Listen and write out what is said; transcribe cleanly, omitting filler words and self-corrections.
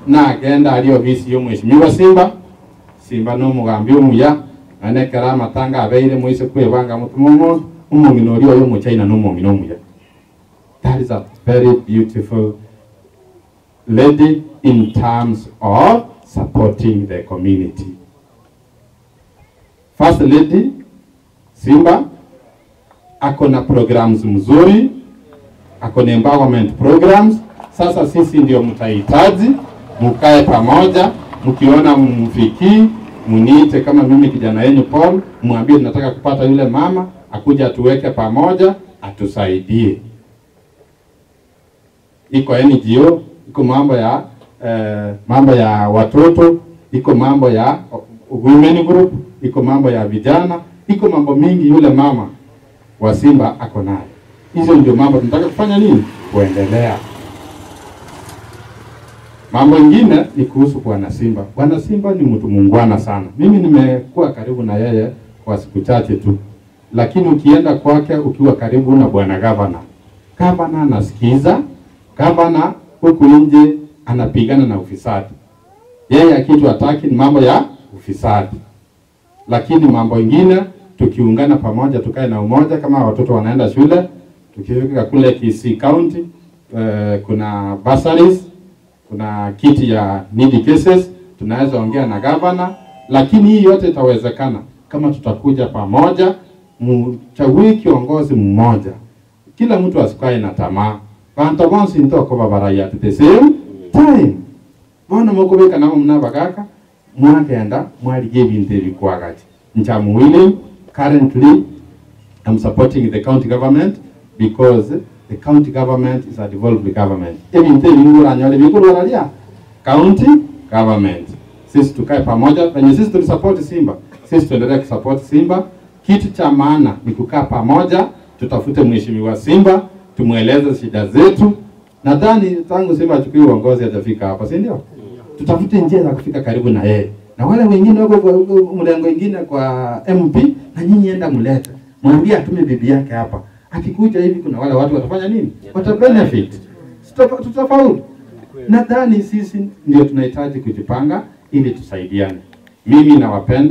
Na agenda alio visi yo mheshimiwa Simba. Simba no mugambi omuya anekera matanga abeire moise kwebanga mutumomo umungino ori oyo mu China no mungino omuya. That is a very beautiful lady in terms of supporting the community. First Lady Simba ako na programs mzuri, ako na empowerment programs. Sasa sisi ndio mtahitaji mkae pamoja, mkiona mfikii muniite kama mimi kijana yenu Paul, mwambie tunataka kupata yule mama akuja atuweke pamoja atusaidie. Iko NGO, iko mambo ya watoto, iko mambo ya women group, iko mambo ya vijana, iko mambo mingi yule mama wa Simba ako nayo. Hizo ndio mambo tunataka kufanya nini? Kuendelea. Mambo ingine ni kuhusu Bwana Simba. Bwana Simba ni mtu muungwana sana. Mimi nimekuwa karibu na yeye kwa siku chache tu. Lakini ukienda kwake ukiwa karibu na bwana gavana, gavana anasikiza, gavana huku nje anapigana na ufisadi. Yeye kitu hataki ni mambo ya ufisadi. Lakini mambo ingine tukiungana pamoja, tukae na umoja, kama watoto wanaenda shule, tukifika kule Kisii County, kuna bursaries, kuna kiti ya needy cases, tunaweza ongea na gavana. Lakini hii yote itawezekana kama tutakuja pamoja, mchague kiongozi mmoja. Kila mtu asikae na tamaa. Bantu bonsi ntoko babaraya at the same time. Bona mokobeka nabo mnabagaka mwagenda mwalige bintu ebikwagachi. Nchamuwili, currently I'm supporting the county government because the county government is a devolved government. Ebintu ebinguranyole bigurwaralia county government. Sisi tukae pamoja, penye sisi tulisupport Simba, sisi tuendelee kusupport Simba. Kitu cha maana ni kukaa pamoja, tutafute mheshimiwa Simba, tumueleze shida zetu. Nadhani tangu Simba achukue uongozi hajafika hapa, si ndio? Tutafute njia za kufika karibu na yeye. Na wale wengine wako kwa mlengo mwingine kwa MP, na nyinyi enda mlete. Mwambie atume bibi yake hapa. Akikuja hivi kuna wale watu watafanya nini? Wata benefit. Tutafaulu. Nadhani sisi ndio tunahitaji kujipanga ili tusaidiane. Mimi nawapenda.